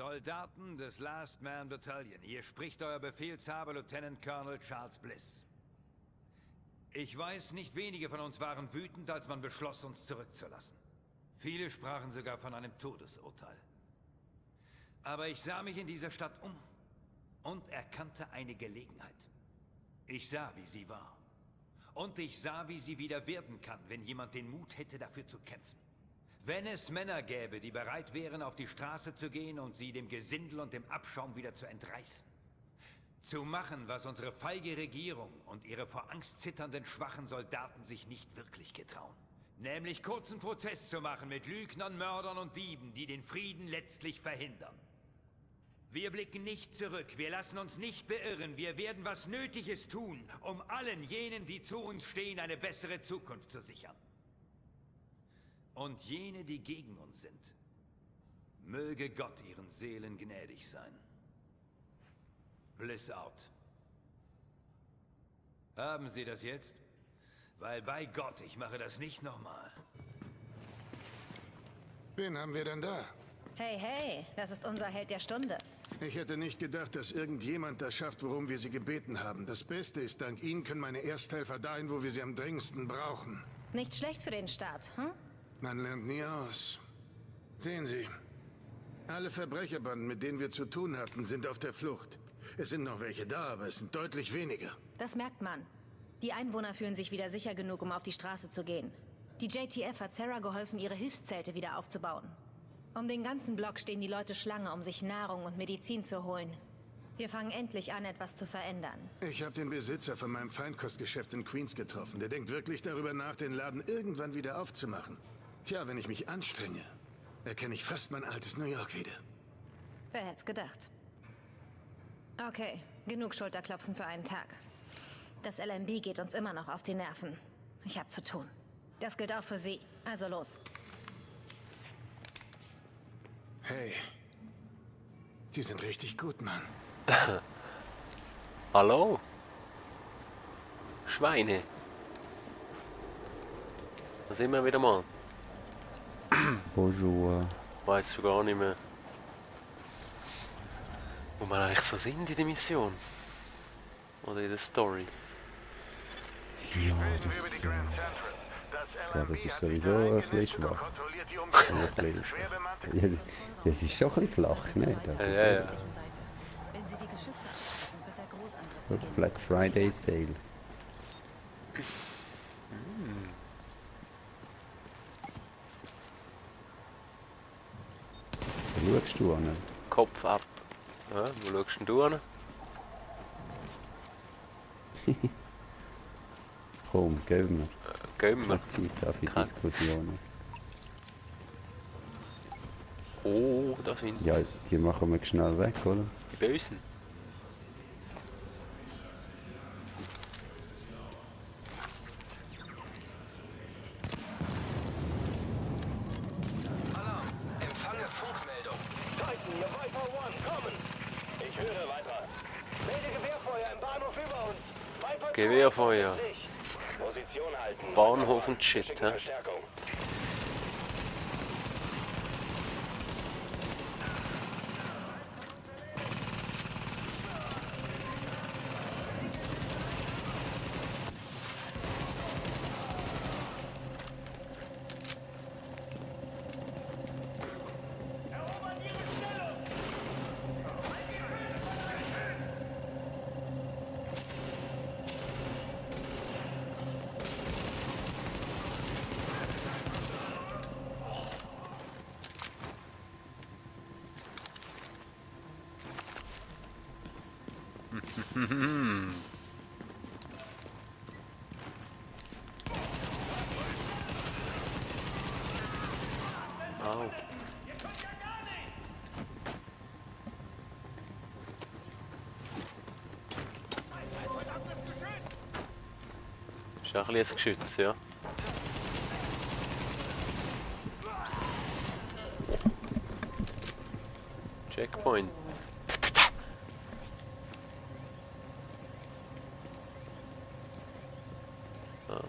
Soldaten des Last Man Battalion, hier spricht euer Befehlshaber Lieutenant Colonel Charles Bliss. Ich weiß, nicht wenige von uns waren wütend, als man beschloss, uns zurückzulassen. Viele sprachen sogar von einem Todesurteil. Aber ich sah mich in dieser Stadt um und erkannte eine Gelegenheit. Ich sah, wie sie war. Und ich sah, wie sie wieder werden kann, wenn jemand den Mut hätte, dafür zu kämpfen. Wenn es Männer gäbe, die bereit wären, auf die Straße zu gehen und sie dem Gesindel und dem Abschaum wieder zu entreißen. Zu machen, was unsere feige Regierung und ihre vor Angst zitternden schwachen Soldaten sich nicht wirklich getrauen. Nämlich kurzen Prozess zu machen mit Lügnern, Mördern und Dieben, die den Frieden letztlich verhindern. Wir blicken nicht zurück, wir lassen uns nicht beirren, wir werden was Nötiges tun, um allen jenen, die zu uns stehen, eine bessere Zukunft zu sichern. Und jene, die gegen uns sind, möge Gott ihren Seelen gnädig sein. Bliss out. Haben Sie das jetzt? Weil bei Gott, ich mache das nicht nochmal. Wen haben wir denn da? Hey, hey, das ist unser Held der Stunde. Ich hätte nicht gedacht, dass irgendjemand das schafft, worum wir sie gebeten haben. Das Beste ist, dank Ihnen können meine Ersthelfer dahin, wo wir sie am dringendsten brauchen. Nicht schlecht für den Start, hm? Man lernt nie aus. Sehen Sie, alle Verbrecherbanden, mit denen wir zu tun hatten, sind auf der Flucht. Es sind noch welche da, aber es sind deutlich weniger. Das merkt man. Die Einwohner fühlen sich wieder sicher genug, um auf die Straße zu gehen. Die JTF hat Sarah geholfen, ihre Hilfszelte wieder aufzubauen. Um den ganzen Block stehen die Leute Schlange, um sich Nahrung und Medizin zu holen. Wir fangen endlich an, etwas zu verändern. Ich habe den Besitzer von meinem Feinkostgeschäft in Queens getroffen. Der denkt wirklich darüber nach, den Laden irgendwann wieder aufzumachen. Tja, wenn ich mich anstrenge, erkenne ich fast mein altes New York wieder. Wer hätte es gedacht? Okay, genug Schulterklopfen für einen Tag. Das LMB geht uns immer noch auf die Nerven. Ich habe zu tun. Das gilt auch für Sie. Also los. Hey, die sind richtig gut, Mann. Hallo? Schweine. Da sind wir wieder mal. Bonjour. Weiß schon gar nicht mehr, wo wir eigentlich so sind in der Mission. Oder in der Story. Ja, das, ich glaube, es ist sowieso ein bisschen schwach. Ja, das ist schon ein bisschen flach, ne? Das Ja. Black Friday Sale. Wo schaust du an? Kopf ab. Ja, wo schaust denn du an? Komm, gehen wir. Gehen wir. Zeit da für Kein- Diskussionen. Oh, da sind Ja, die machen wir schnell weg, oder? die Bösen. Alarm! Empfange Funkmeldung. Titan, ihr Viper One, kommen! Ich höre Viper. Melde Gewehrfeuer im Bahnhof über uns. Viper Gewehrfeuer. Position halten. Bahnhof und Shit, Schicke hä? Verstärkung. Au. Ist auch ein bisschen ein Geschütz, ja. Checkpoint. Ah.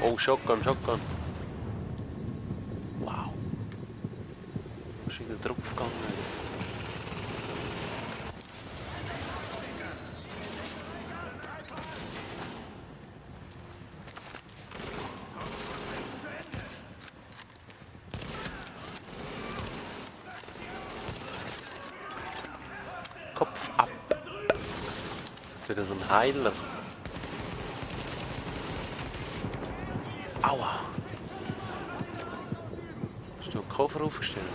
Oh, Shotgun, Shotgun. Wow. Da ist wieder drauf gegangen. Kopf ab. Jetzt wieder so ein Heiler. Aua. Hast du einen Koffer aufgestellt?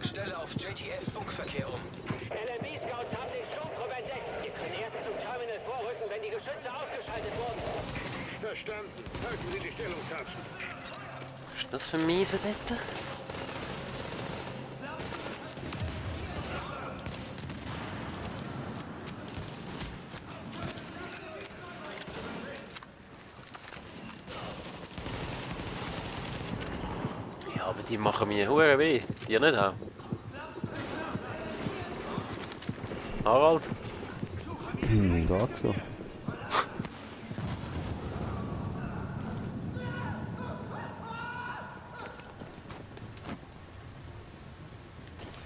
Stelle auf JTF-Funkverkehr um. LMB-Scouts haben den Sturmtrupp entdeckt. Wir können erst zum Terminal vorrücken, wenn die Geschütze ausgeschaltet wurden. Verstanden. Halten Sie die Stellungstasten. Was ist das für miese dort? Ja, aber die machen mir hure weh. Dir nicht auch? Harald? Geht so.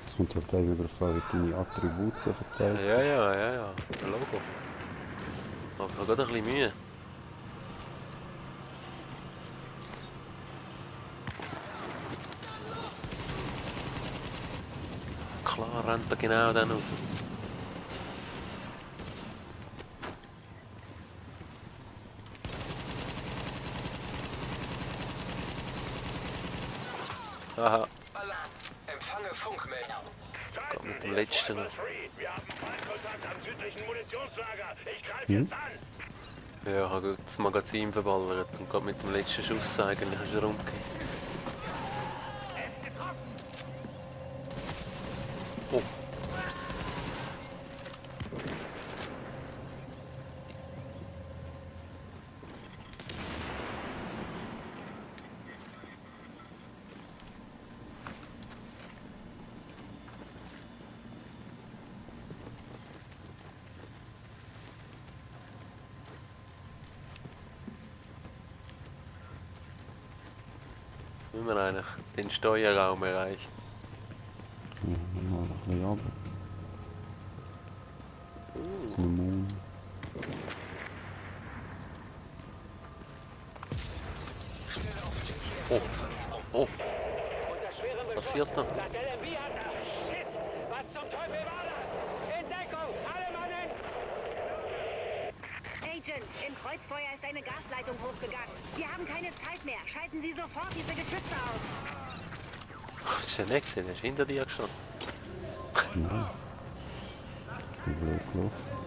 Es kommt halt auch wieder darauf an, wie deine Attribute so verteilt. Ja. Ein Logo. Macht mir gerade ein bisschen Mühe. Klar rennt er genau dann raus. Aha, Alarm. Empfange Funkmeldung. kommt mit dem letzten. Wir haben Feindkontakt am südlichen Munitionslager. Ich greife jetzt an. Ja, ich habe das Magazin verballert und gerade mit dem letzten Schuss eigentlich ist er umgekehrt. Oh. Wie wir eigentlich den Steuerraum erreichen. Ja, noch ein bisschen runter. Zum Mond. Oh, oh, Unter schwerem was passiert da? Das LMB hat er. Shit! Was zum Teufel war das? In Deckung! Alle Mannen! Agent, im Kreuzfeuer ist eine Gasleitung hochgegangen. Wir haben keine Zeit mehr. Schalten Sie sofort diese Geschütze aus. Das ist ja nicht gesehen, der ist hinter dir gestanden. Ja. Wie blöd gelaufen.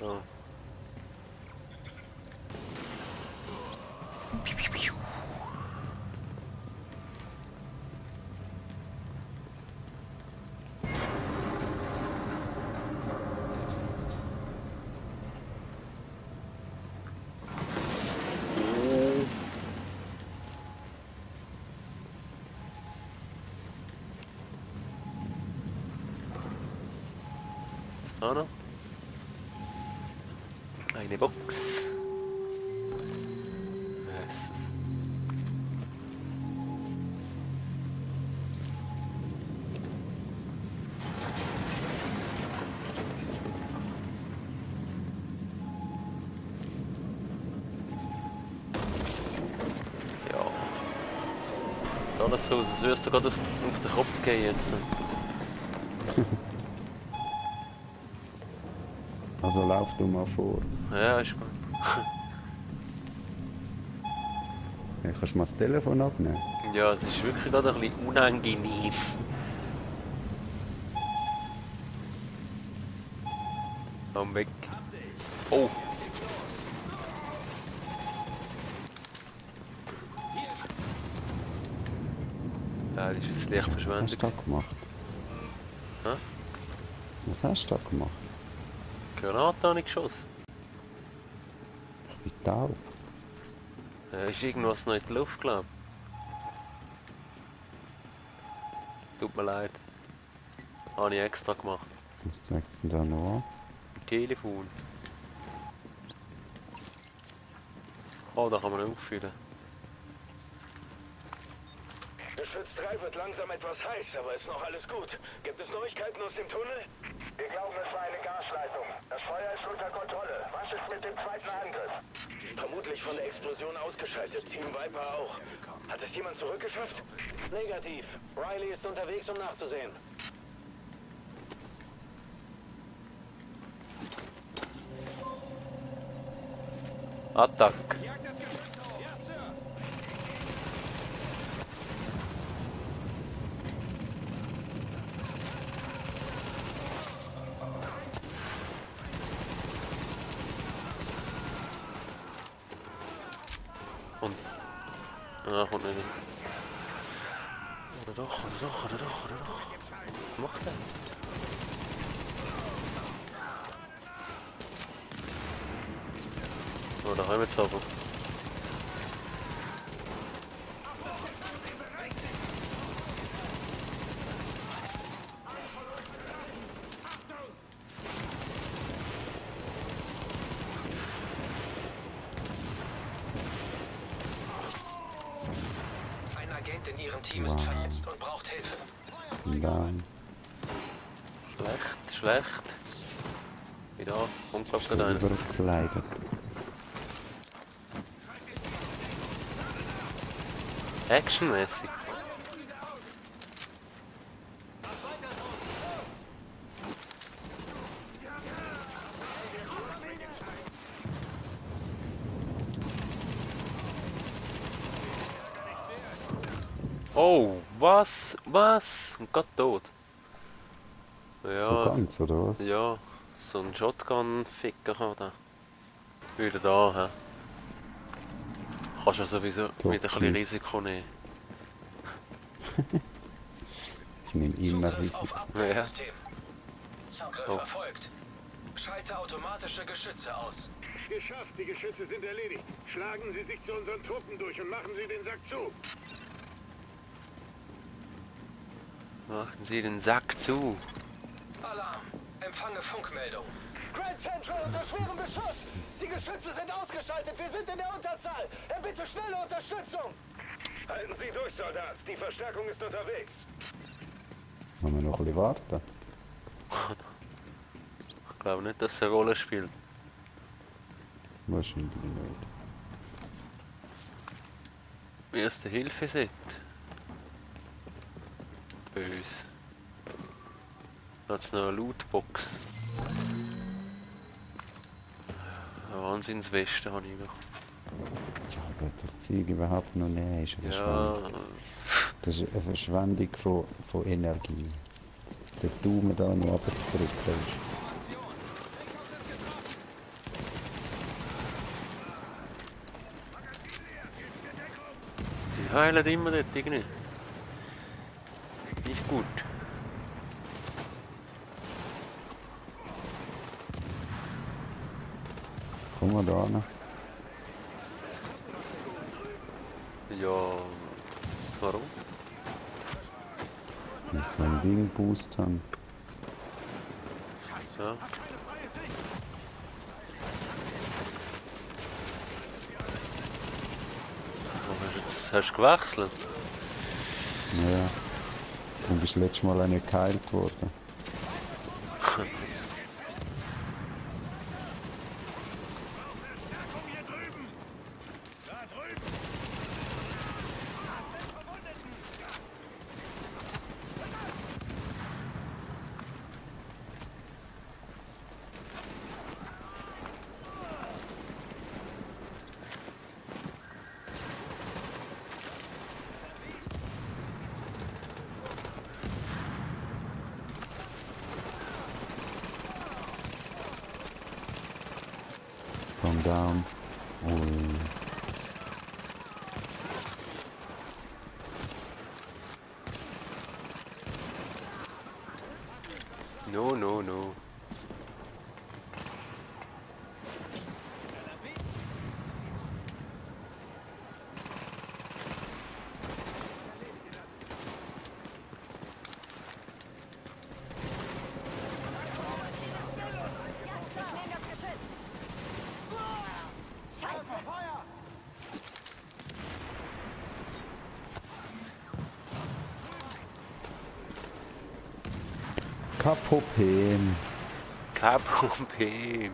So. Piu, piu, piu. Was ist da noch? Eine Box. alles so aus, als würdest du gerade auf den Kopf gehen jetzt. Also lauf du mal vor. Ja, ist gut. Ja, kannst du mal das Telefon abnehmen? Ja, es ist wirklich gerade ein bisschen unangenehm. Komm weg. Oh! Ja, das ist jetzt leicht Was hast verschwendet. du da gemacht? Hä? Was hast du da gemacht? Granate habe ich geschossen. Ich bin taub. Ja, ist irgendwas noch in der Luft, glaub ich. Tut mir leid. Habe ich extra gemacht. Was zeigt es denn da noch an? Am Telefon. Oh, da kann man auffüllen. Geschütz 3 wird langsam etwas heiß, aber ist noch alles gut. Gibt es Neuigkeiten aus dem Tunnel? Wir glauben, es war eine Gasleitung. Das Feuer ist unter Kontrolle. Was ist mit dem zweiten Angriff? Vermutlich von der Explosion ausgeschaltet. Team Viper auch. Hat es jemand zurückgeschafft? Negativ. Riley ist unterwegs, um nachzusehen. Attack! Und... Ah, kommt nicht hin. Oder doch, oder doch, oder doch, oder doch. Was macht er? Oh, da haben wir jetzt aber. Ein Agent in Ihrem Team ist verletzt und braucht Hilfe. Nein. Schlecht, schlecht. Wieder, kommt glaub So gerade einer. übergeslidet. Actionmäßig. Oh, was? Was? Und gerade tot. Ja, So ganz, oder was? ja, so ein Shotgun-Ficker kann da. Wieder da, hä? Kannst ja sowieso Top mit ein bisschen Typ. Risiko nehmen. Ich nehme immer Zugriff Risiko. auf Upgrade-System. Zugriff Oh. erfolgt. Schalte automatische Geschütze aus. Geschafft, die Geschütze sind erledigt. Schlagen Sie sich zu unseren Truppen durch und machen Sie den Sack zu. Machen Sie den Sack zu. Alarm. Empfange Funkmeldung. Grand Central unter schwerem Beschuss. Die Geschütze sind ausgeschaltet. Wir sind in der Unterzahl. Bitte schnelle Unterstützung. Halten Sie durch, Soldat. Die Verstärkung ist unterwegs. Wollen wir noch ein bisschen warten? Ich glaube nicht, dass es eine Rolle spielt. Wahrscheinlich nicht. Erste Hilfe-Set. Bös. Da hat's noch eine Lootbox. Eine Wahnsinnsweste habe ich noch. Ja, aber das Zeug überhaupt noch nicht ist eine Ja, Verschwendung. Das ist eine Verschwendung von Energie. Den Daumen da noch runterzudrücken ist. sie heilen immer dort irgendwie. Nicht gut. Komm mal da hin. Ja, warum? Ich muss so ein Ding Boost haben. Ja. Aber jetzt hast du gewechselt. Ja. Du bist letztes Mal auch nicht geheilt worden. down. Ui. No, no, no. Kein Problem. Kein Problem.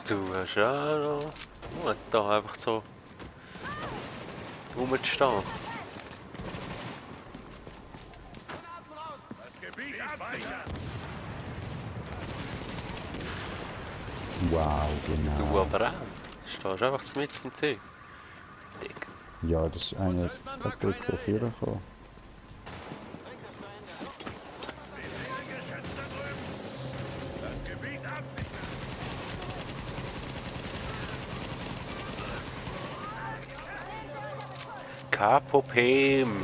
Du hast ja noch gut, da einfach so rumzustehen. Wow, Du genau. aber auch. Stehst einfach mit im Zeug. Dick. Ja, das ist einer, der tut so viel gekommen. Kein Problem.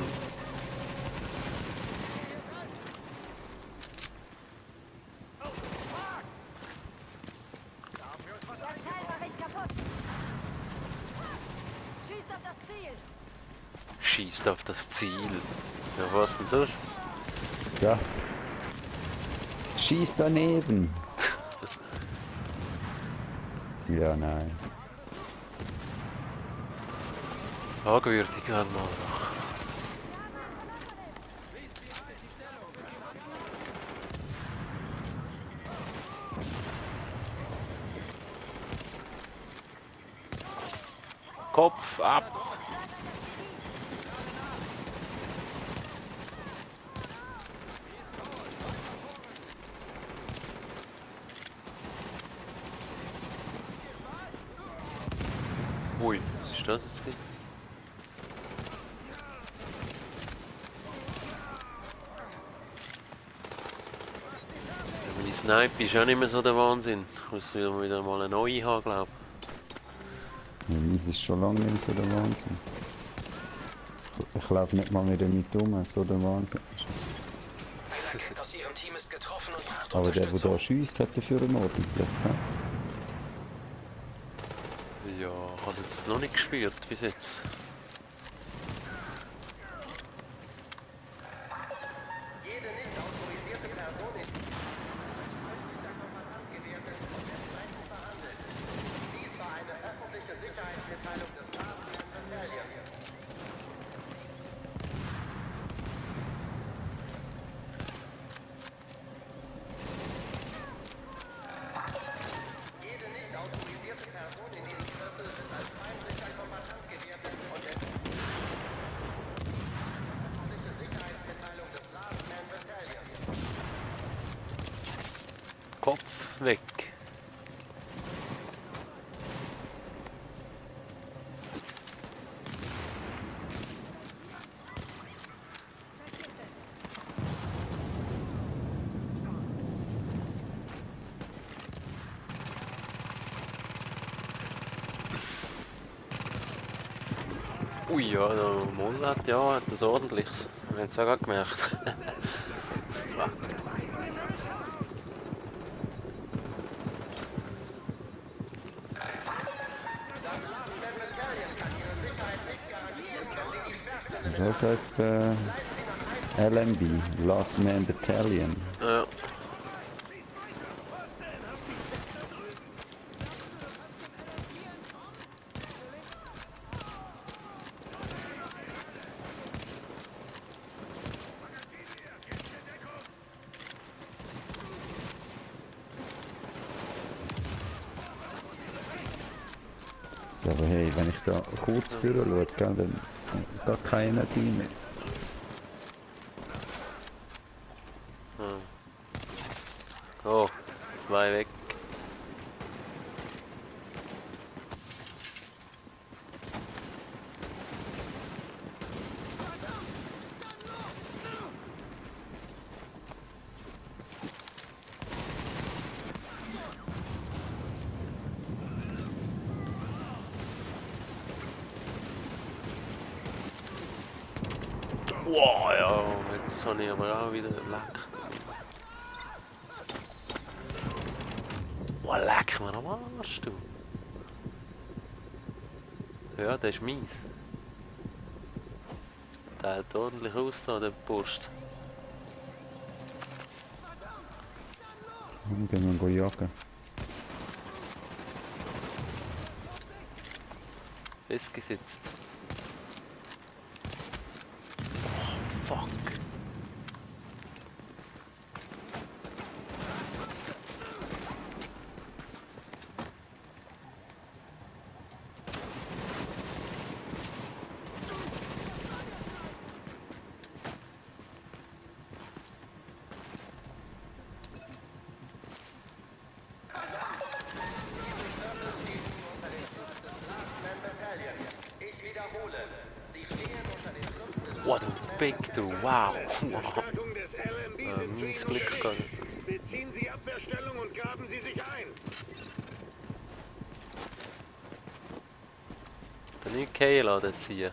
Schießt auf das Ziel. Ja, was denn das? Ja. Schieß daneben. Ja, nein. Fragwürdig einmal noch. Kopf ab! Ui, was ist das jetzt? Meine Snipe ist auch nicht mehr so der Wahnsinn. Ich muss wieder mal eine neue haben, glaube ich. Ja, meins ist schon lange nicht mehr so der Wahnsinn. Ich laufe nicht mal mehr damit um, so der Wahnsinn. Erkennt aus Ihrem Team ist getroffen und braucht Aber der Unterstützung. da schießt, hat dafür einen ordentlich. Ja, ich habe es jetzt noch nicht gespürt bis jetzt. Kopf weg. Ui, ja, der Moll hat das ordentliches. Wir haben es auch gerade gemerkt. Fuck. Das heißt LMB, Last Man Battalion. Ja. Ja, aber hey, wenn ich da kurz führen schaue, gell, dann gar keine Energie mehr. Oh, 2 weg. Wow, ja, jetzt habe ich aber auch wieder leck. Wow, leck mir am Arsch, du. Ja, der ist mies. Der hat ordentlich aus, der Burst. Gehen wir jagen. Festgesetzt. Oh, fuck. What a big du, wow. Verstärkung des LMB sind zu mies Ihnen Glück gehabt. unterwegs. Beziehen Sie Abwehrstellung und graben Sie sich ein. Den nicht gehen lassen, das hier.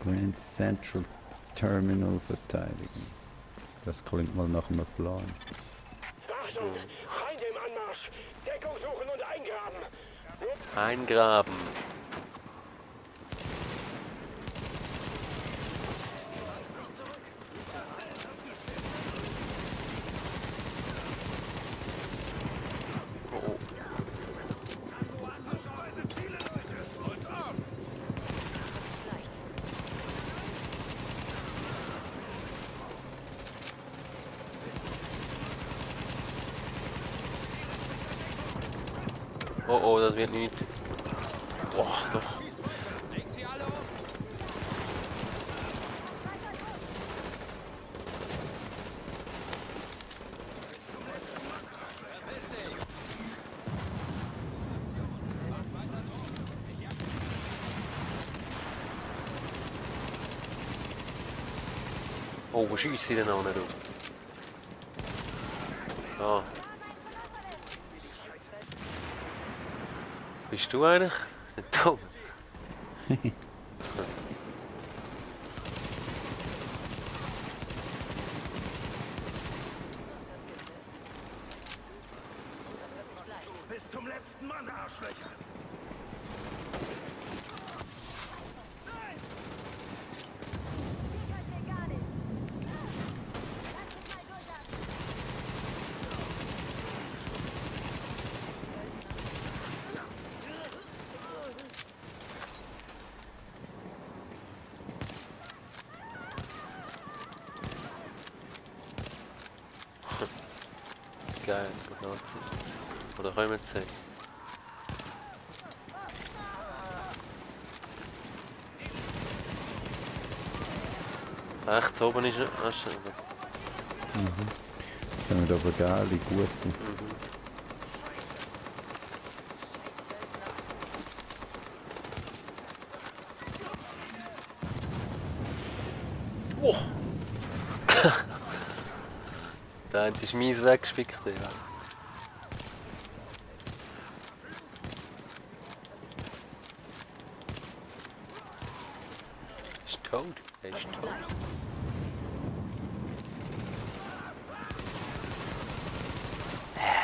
Grand Central Terminal verteidigen. Das klingt mal nach einem Plan. Achtung! Feinde im Anmarsch! Deckung suchen und eingraben! Eingraben. Oh oh, das wird nicht. Boah, doch. Oh, wo schießt sie denn auch nicht auf? Ah. Bist du eigentlich? Dumm. Bis zum letzten Mann, Arschlöcher! Geil, genau. Oder können wir jetzt sagen? Rechts oben ist er. Ah, schön. Jetzt haben wir aber geile, gute. Oh. Der eine ist mies weggespickt, ja. Ist tot, er ist tot.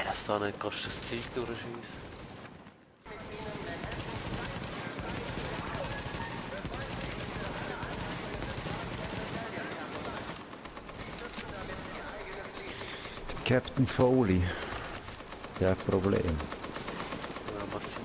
Dass da nicht kannst du das Zeug durchschiessen. Captain Foley. Der hat Problem. Ja, massiv.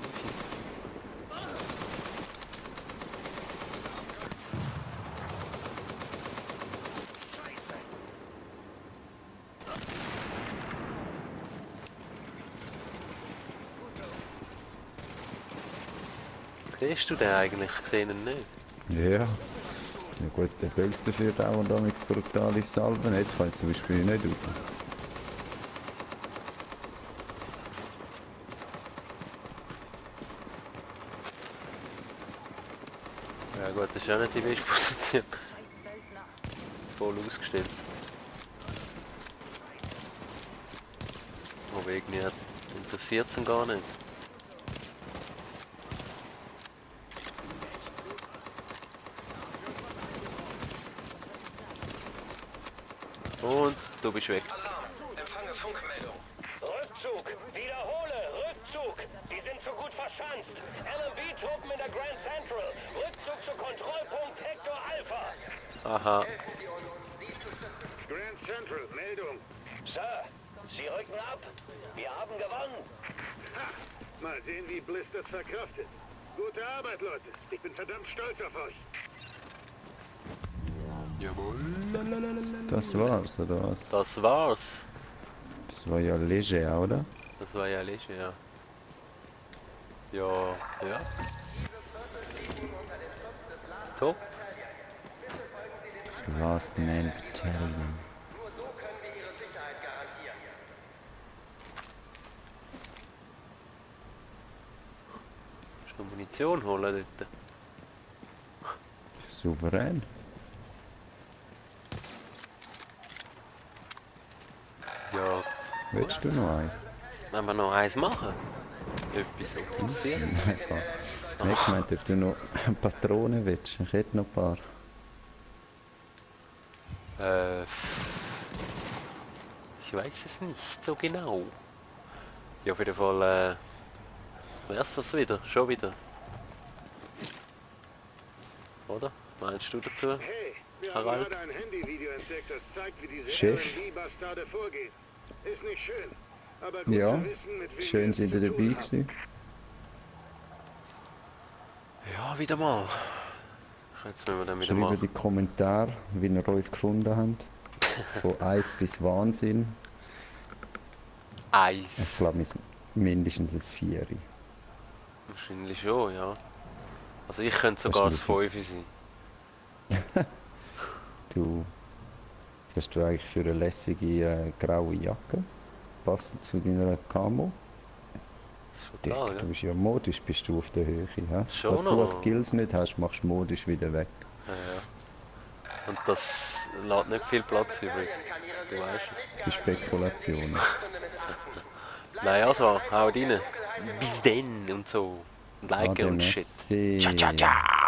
Siehst du den eigentlich? Ich sehe ihn nicht. Ja. Ja gut, der Bölz dafür auch und damit brutale Salven. Jetzt kann ich zum Beispiel nicht auf. Ja gut, das ist auch nicht die beste Position. Voll ausgestellt. Aber irgendwie interessiert es ihn gar nicht. Und du bist weg. Alarm. Empfange Funkmeldung. Rückzug! Wiederhole! Rückzug! Die sind zu gut verschanzt! LMB-Truppen in der Grand Central! Rückzug zu Kontrollpunkt Hector Alpha! Aha. Grand Central, Meldung. Sir, Sie rücken ab! Wir haben gewonnen! Ha! Mal sehen, wie Bliss das verkraftet. Gute Arbeit, Leute. Ich bin verdammt stolz auf euch. Jawohl. Das war's, oder was? Das war's. Das war ja leger, oder? Das war ja leger, ja. Ja, ja. Top. Das Last Man Battalion. Musst du Munition holen dort? Souverän. Ja, Willst du noch eins? wenn wir noch eins machen. Etwas so passiert. Nein, ich meinte, ob du noch Patronen willst. Ich hätte noch ein paar. Ich weiß es nicht so genau. Ja, auf jeden Fall wär's das wieder, schon wieder. Oder? Meinst du dazu? Hey, wir haben Harald? gerade ein Handyvideo entdeckt, das zeigt, wie diese Chef. LMB-Bastarde vorgehen. Ist nicht schön, aber gut Ja, zu wissen, mit wem wir schön es sind zu ihr tun dabei haben. gewesen. Ja, wieder mal. Jetzt müssen wir dann wieder Schreibt mal. in die Kommentare, wie ihr uns gefunden habt. Von 1 bis Wahnsinn. Eis. Ich glaube, wir sind mindestens ein 4. Wahrscheinlich schon, ja. Also ich könnte sogar das ist wirklich- 5 sein. Du, was hast du eigentlich für eine lässige graue Jacke? Passend zu deiner Camo? Das ist Dick, total, du ja. bist ja modisch, bist du auf der Höhe. He? Schon Was du als noch. Skills nicht hast, machst du modisch wieder weg. Ja, ja. Und das lässt nicht viel Platz übrig. Du weißt es. Die Spekulationen. Nein, also, hau rein. Bis dann und so. Und liken und shit. Merci. Ciao, ciao, ciao.